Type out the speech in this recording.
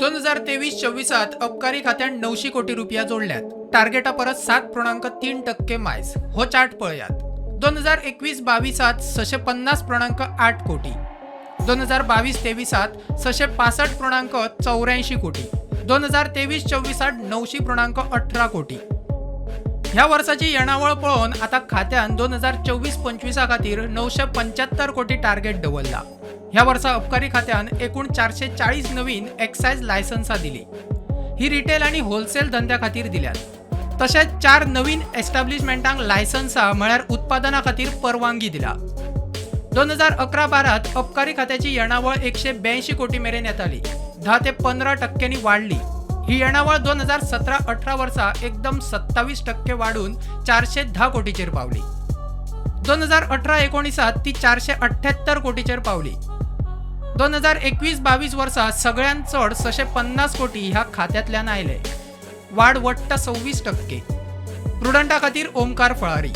2023-24त अबकारी खात्यान 900 कोटी रुपया जोडल्यात, टार्गेटा परस 7.3% मायज. हो चार्ट पळयात. 2021-22त 650.8 कोटी, 2022-23त 665.84 कोटी, 2023-24त 900.18 कोटी. ह्या वर्साची येणावळ पळोवन आतां खात्यान 2024-25 खातीर 975 कोटी टार्गेट दवरला. ह्या वर्सा अबकारी खात्यान एकूण 440 नवीन एक्सायज लायसन्सां दिली. ही रिटेल आनी होलसेल धंद्या खातीर दिल्यात. तशेंच चार नवीन एस्टाब्लिशमेंटांक लायसन्सां, म्हळ्यार उत्पादना खातीर परवानगी दिला. 2011-12त अबकारी खात्याची येणावळ 182 कोटी मेरेन येताली. 10 ते 15 टक्क्यांनी वाडली. ही येणावळ 2017-18 वर्सा एकदम 27% वाडून 410 कोटीचेर पावली. 2018-19त ती 478 कोटीचेर पावली. 2021-22 वर्सा सगळ्यांत चड 650 कोटी ह्या खात्यांतल्यान आयले. वाड वट्ट 26%. प्रुडंटा खातीर ओमकार फळारी.